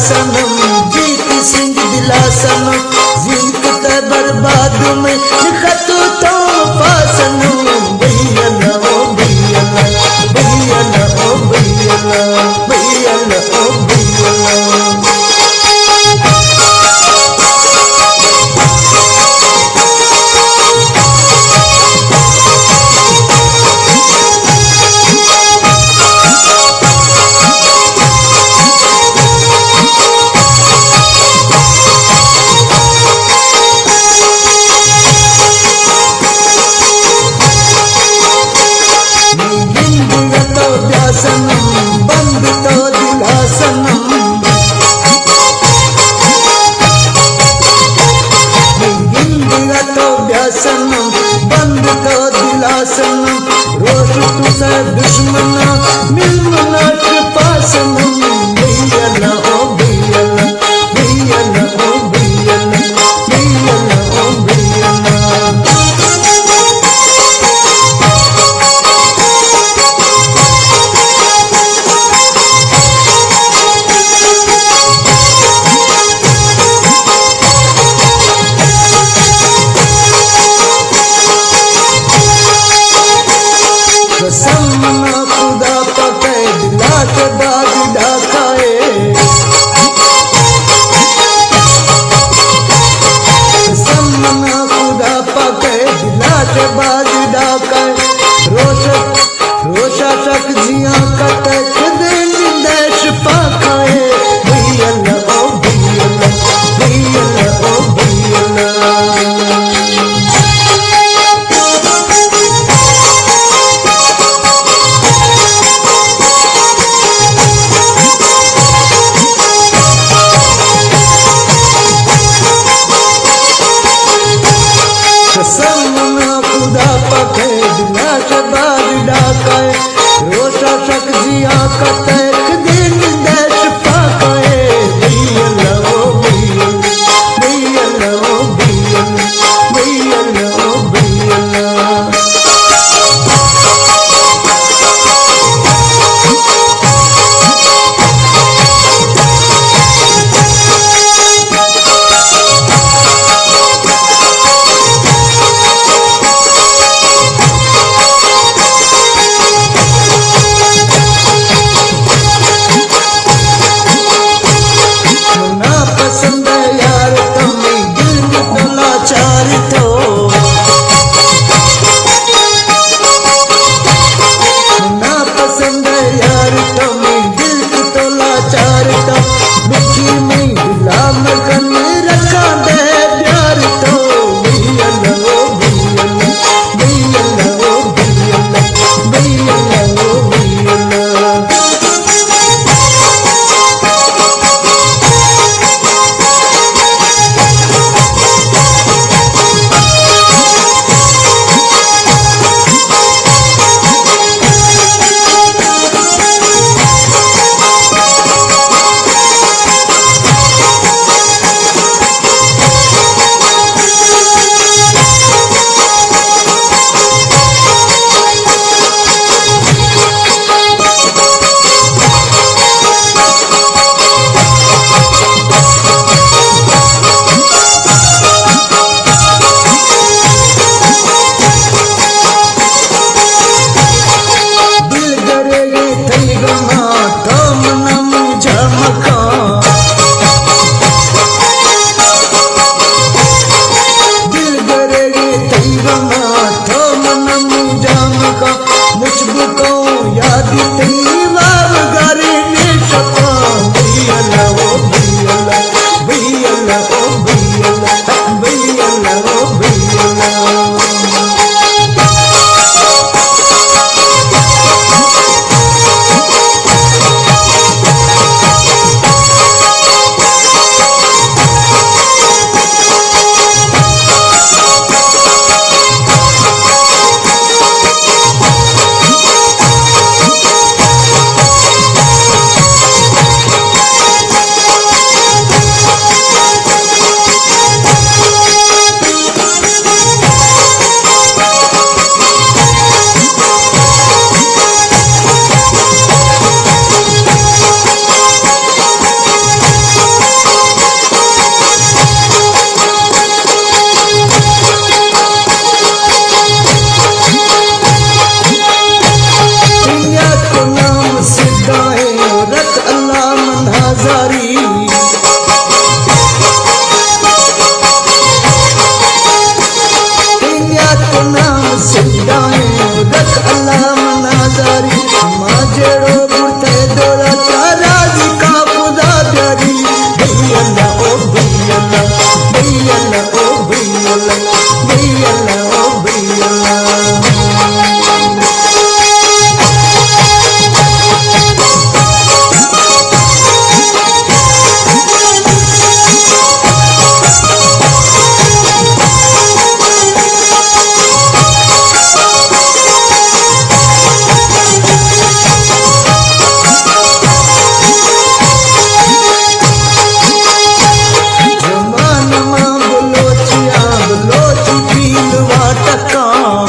صنم، جیت سنگ دلا صنم، زین کتا برباد میں، نکتو تو پا صنم، بھئی اللہ، او بھئی اللہ، بھئی اللہ، او بھئی اللہ، بھئی اللہ، او بھئی اللہ۔ ساری۔ تیرا تو نام سجدائیں، رکھ اللہ منا زاری۔ ما جیڑو برتے دولا تارا دی کا خدا پیاری۔ بھئی اللہ، او بھئی اللہ، بھئی اللہ، او بھئی اللہ، بھئی اللہ، او بھئی اللہ۔ زبان ما بلوچیاں، بلوچی پیلوا ٹکاں۔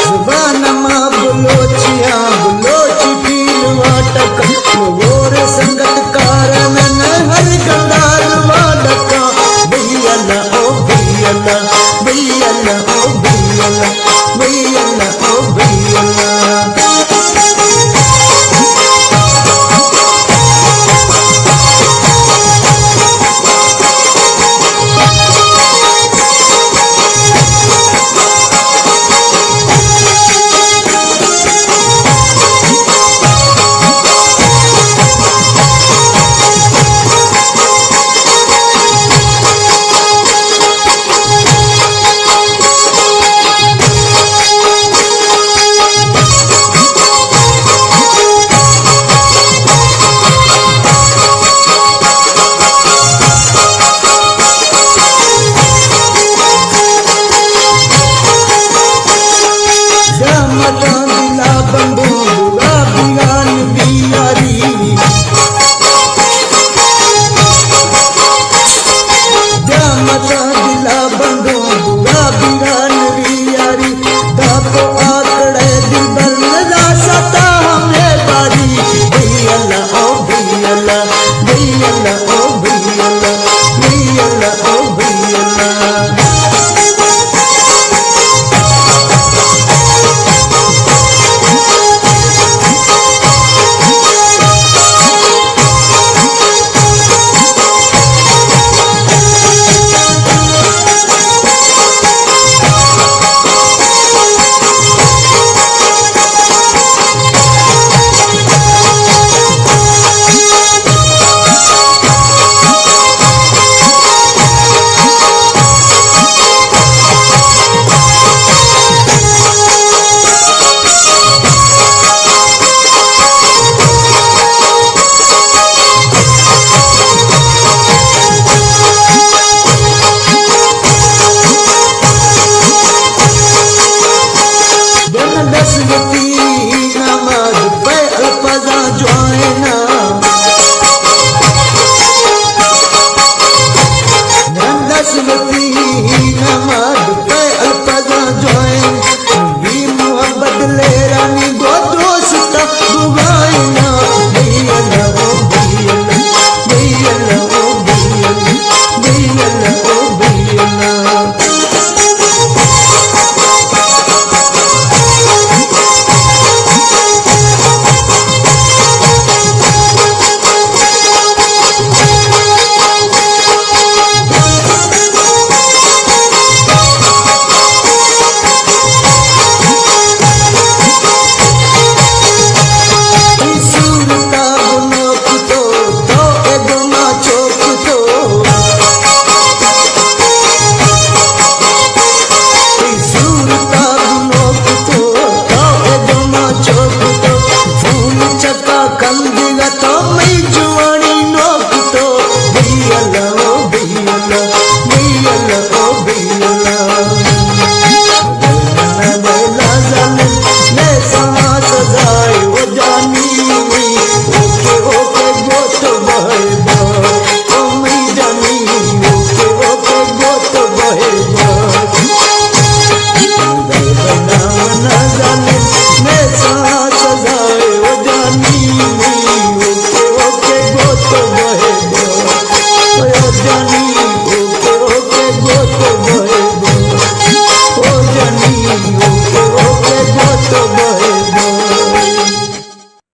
زبان ما بلوچیاں، بلوچی پیلوا ٹکاں۔ وور سنگت کارن ہر گندال وا ڈکاں۔ بھئی اللہ، او بھئی اللہ، بھئی اللہ، او بھئی اللہ، بھئی اللہ، او بھئی اللہ۔ دن دس وتی نماز پہ الفاظاں جوائنا۔ دن دس وتی نماز پہ الفاظاں جوائن۔ وی محبت لیرانی گو دوست بگائنا۔